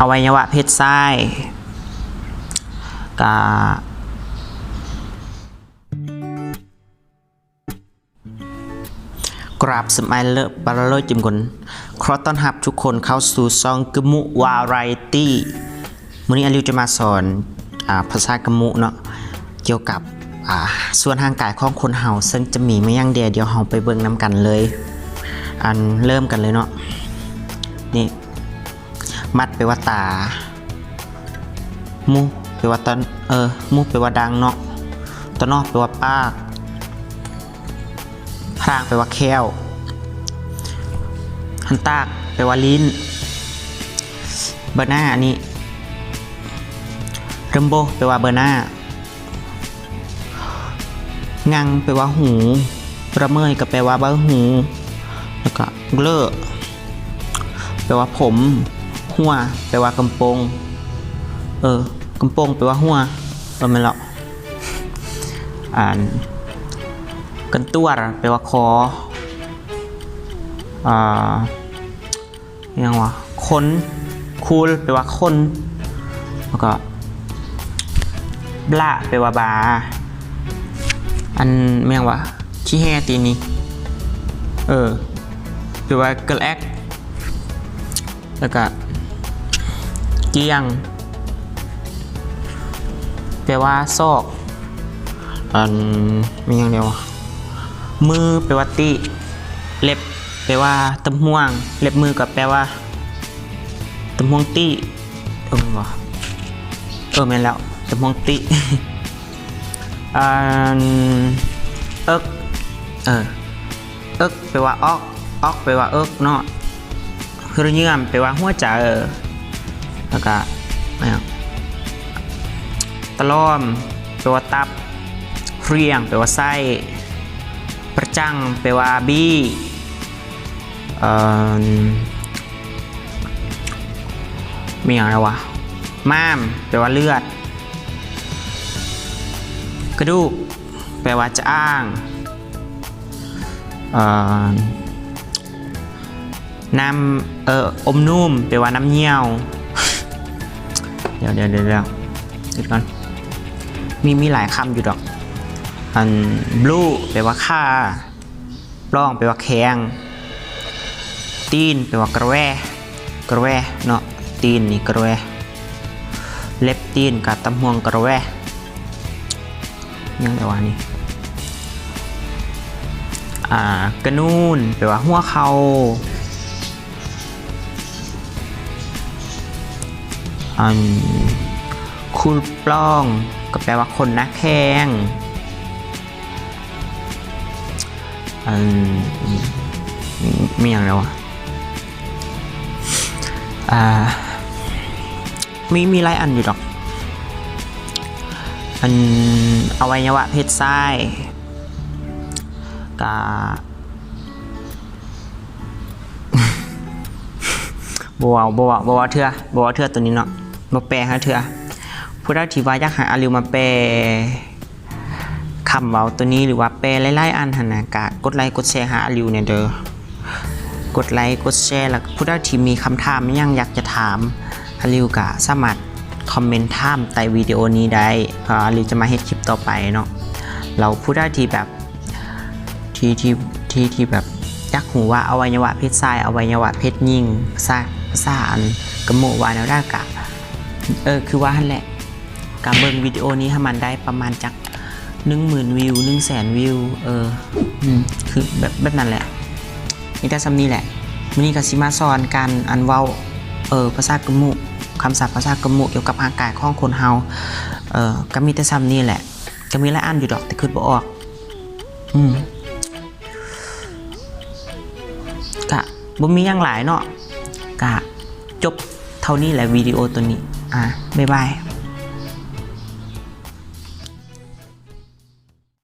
ອະໄວຍະວະເພດຊາຍ ກະ ກາບສະບາຍເລີ ປາລາໂລຈິມກຸນ ຂໍຕ້ອນຮັບທຸກຄົນເຂົ້າສູ່ຊ່ອງກະມຸວາຣາຍຕີ້. ມື້ນີ້ອາລິວຈະມາສອນ ອາ ພາສາກະມຸເນາະ ກ່ຽວກັບ ອາ ສ່ວນຮ່າງກາຍຂອງຄົນເຮົາ ເຊິ່ງຈະມີມາຢ່າງໃດ ດຽວເຮົາໄປເບິ່ງນຳກັນເລີຍ. ອັນ ເລີ່ມກັນເລີຍເນາະ. ນີ້ ມັດ ແປວ່າຕາ, ມຸ ແປວ່າຕາ, ເອີ ມຸ ແປວ່າດັງເນາະ, ຕະນໍ ແປວ່າປາກ, ຮ່າງ ແປວ່າແຂ້ວ, ຫັນຕາກ ແປວ່າລີ້ນ, ເບີໜ້າ ອັນນີ້ ເຣີມໂບ ແປວ່າເບີໜ້າ. ງັງ ແປວ່າຫູ, ລະເມີຍ ກໍແປວ່າໃບຫູ, ແລ້ວກໍເລີ ແປວ່າຜົມ, ຫົວ ແປວ່າກຳໂປງ, ເອີ ກຳໂປງ ແປວ່າຫົວ, ເອີ ແມ່ນແລ້ວ. ອັນ ກັນຕົວ ແປວ່າຄໍ, ອ່າ ຫຍັງວະ ຄົນ, ຄູນ ແປວ່າຂົນ, ແລ້ວກໍບລະ ແປວ່າບາ, ອັນ ແມ່ນຫຍັງວະ ຂີ້ແຮ່ຕີນີ້ ເອີ ແປວ່າກະແອກ, ແລ້ວກໍກຽງ ແປວ່າຊອກ, ອັນ ມີຫຍັງແດ່ວະ ມື ແປວ່າຕິ, ເລັບ ແປວ່າຕຳຫ້ວງ, ເລັບມືກໍແປວ່າຕຳຫ້ວງຕິ, ເອີ ແມ່ນບໍ່? ເອີ ແມ່ນແລ້ວ ຕຳຫ້ວງຕິ. ອັນ ເອິກ ເອີ ເອິກ ແປວ່າອອກ, ອອກ ແປວ່າເອິກເນາະ, ເຮີເຍືອມ ແປວ່າຫົວໃຈ, ແລ້ວກະ ຕະລອມ ແປວ່າຕັບ, ຮຽງ ແປວ່າໄສ້, ປະຈັງ ແປວ່າບີ້, ເອີ ມີຫຍັງແດ່ວະ ມ້າມ ແປວ່າເລືອດ, ກະດູກ ແປວ່າຈະອ້າງ, ເອີ ນ້ຳ ເອີ ອົມນຸ້ມ ແປວ່ານ້ຳຍ່ຽວ. ດຽວ ດຽວ ດຽວ ດຽວ ເຮັດກ່ອນ ມີ ມີຫຼາຍຄຳຢູ່ດອກ. ອັນ ບລູ ແປວ່າຂາ, ປລ້ອງ ແປວ່າແຂ້ງ, ຕີນ ແປວ່າກະແວ, ກະແວເນາະ, ຕີນນີ້ກະແວ, ເລັບຕີນກະຕຳຫ້ວງກະແວ. ຫຍັງແດ່ວະນີ້ ອ່າ ກະນູນ ແປວ່າຫົວເຂົ່າ, ອັນ ຄູນປລ້ອງ ກໍແປວ່າຄົນໜ້າແຂ້ງ, ອັນ ມີຫຍັງແດ່ວະ ອ່າ ມີ ມີຫຼາຍອັນຢູ່ດອກ. ອັນ ອະໄວຍະວະເພດຊາຍ ກະ ບໍ່ເວົ້າ ບໍ່ເວົ້າ ບໍ່ເວົ້າເທື່ອ ບໍ່ເວົ້າເທື່ອໂຕນີ້ເນາະ ບໍ່ແປໃຫ້ເທື່ອ. ຜູ້ໃດທີ່ວ່າຢາກໃຫ້ອາລິວມາແປ ຄຳເວົ້າໂຕນີ້ ຫຼືວ່າແປຫຼາຍໆອັນຫັ້ນນະ ກະກົດໄລກົດແຊໃຫ້ອາລິວແດ່ເດີ ກົດໄລກົດແຊ. ແລ້ວຜູ້ໃດທີ່ມີຄຳຖາມຫຍັງຢາກຈະຖາມອາລິວ ກະສາມາດຄອມເມັນຖາມໃຕ້ວິດີໂອນີ້ໄດ້ ເພາະອາລິວຈະມາເຮັດຄລິບຕໍ່ໄປເນາະ. ແລ້ວຜູ້ໃດທີ່ແບບ ທີ່ ທີ່ ທີ່ ທີ່ແບບຢາກຮູ້ວ່າອະໄວຍະວະເພດຊາຍ ອະໄວຍະວະເພດຍິງ ພາສາ ພາສາອັນກະມຸວ່າແນວໃດ ກະ ເອີ ຄືວ່າຫັ້ນແຫຼະ ກະເບິ່ງວິດີໂອນີ້ໃຫ້ມັນໄດ້ປະມານຈັກໜຶ່ງໝື່ນວິວ ໜຶ່ງແສນວິວ ເອີ ອືມ ຄືແບບ ແບບນັ້ນແຫຼະ. ມີແຕ່ສ່ຳນີ້ແຫຼະ. ມື້ນີ້ກະຊິມາສອນການອັນເວົ້າ ເອີ ພາສາກະມຸ ຄຳສັບພາສາກະມຸກ່ຽວກັບຮ່າງກາຍຂອງຄົນເຮົາ ເອີ ກະມີແຕ່ສ່ຳນີ້ແຫຼະ. ກະມີຫຼາຍອັນຢູ່ດອກ ແຕ່ຄິດບໍ່ອອກ. ອືມ ກະບໍ່ມີຫຍັງຫຼາຍເນາະ ກະຈົບເທົ່ານີ້ແຫຼະ ວິດີໂອໂຕນີ້. ອາ ບາຍບາຍ.